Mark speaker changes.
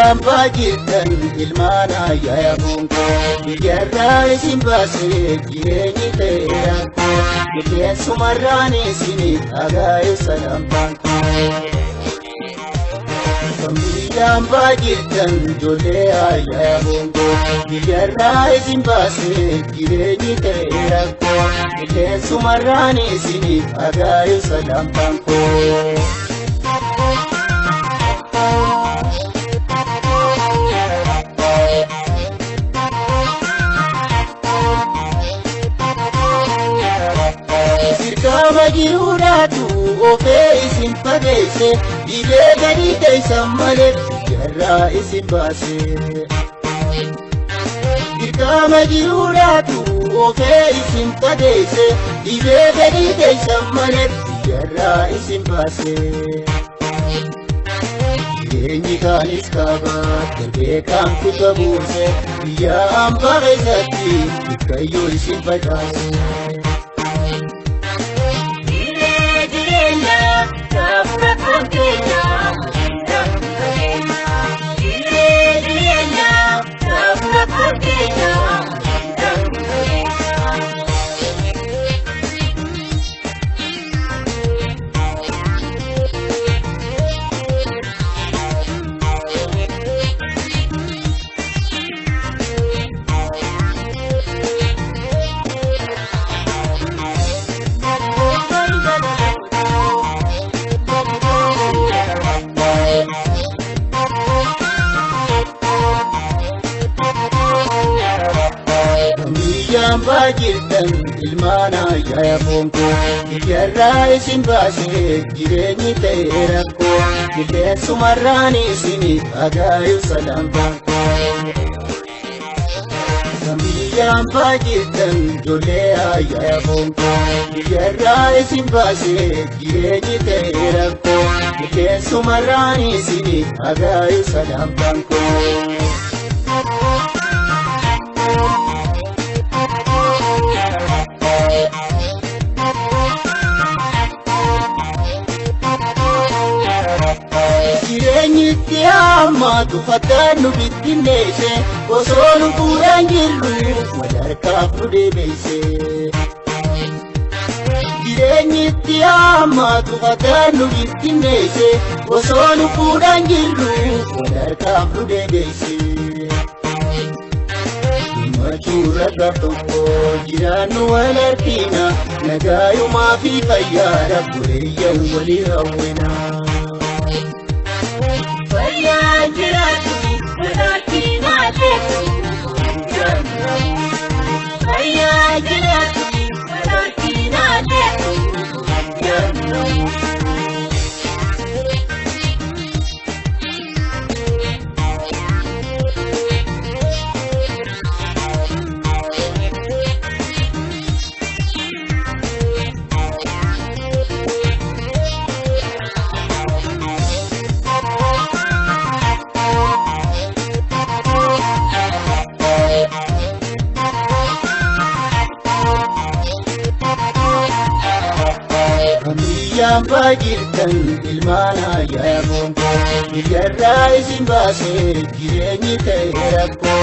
Speaker 1: Biyyaan baajirtan ilmaan ayyaa bonkoo biyyarraa isin baasee jireenyi ta'eera qilleensumarraan isin dhagaa'e salamtaan Biyyaan baajirtan ijoollee ayyaa bonkoo biyyarraa isin baasee jireenyi ta'eera qilleensumarraan isin dhagaa'e salamtaan koo. Sirkaama jiruudhaatu ofee isin fageesse dhibee gadi teessan malee biyyarraa isin baase. Sirkaama jiruudhaatu ofee isin fageesse dhibee gadi teessan malee biyyarraa isin baase. Jireenyi kaanis kaabaa darbee kaan kuta buuse biyya hambaa keessatti dikkayyoo isin facaase. Biyyaan baajirtan ilmaan ayyaa bonkoo biyyarraa isin baasee jireenyi ta'e rakkoo qilleensumarraan isin dhagaayu salamtaan Biyyaan baajirtan ijoollee ayyaa bonkoo biyyarraa isin baasee jireenyi ta'e rakkoo qilleensumarraan isin dhagaayu salamtaan koo. Jireenyi itti hammaatu fattaan nu bittinneesse osoo nu fuudhaan jirru walharkaaf nu deebiise. Jireenyi itti hammaatu fattaan nu bittinneesse osoo nu fuudhaan jirru walharkaaf nu deebiise. Gammachuurra gaaf tokko jiraannu wal harkiina nagaayumaa fi fayyaadha buleeyyan walii hawwina.
Speaker 2: Fayyaa jiraatu manaatti naateetu. Fayyaa jiraatu manaatti naateetu.
Speaker 1: Biyyaan baajirtan ilmaan ayyaa bonkoo biyyarraa isin baasee jireenyi ta'e rakkoo.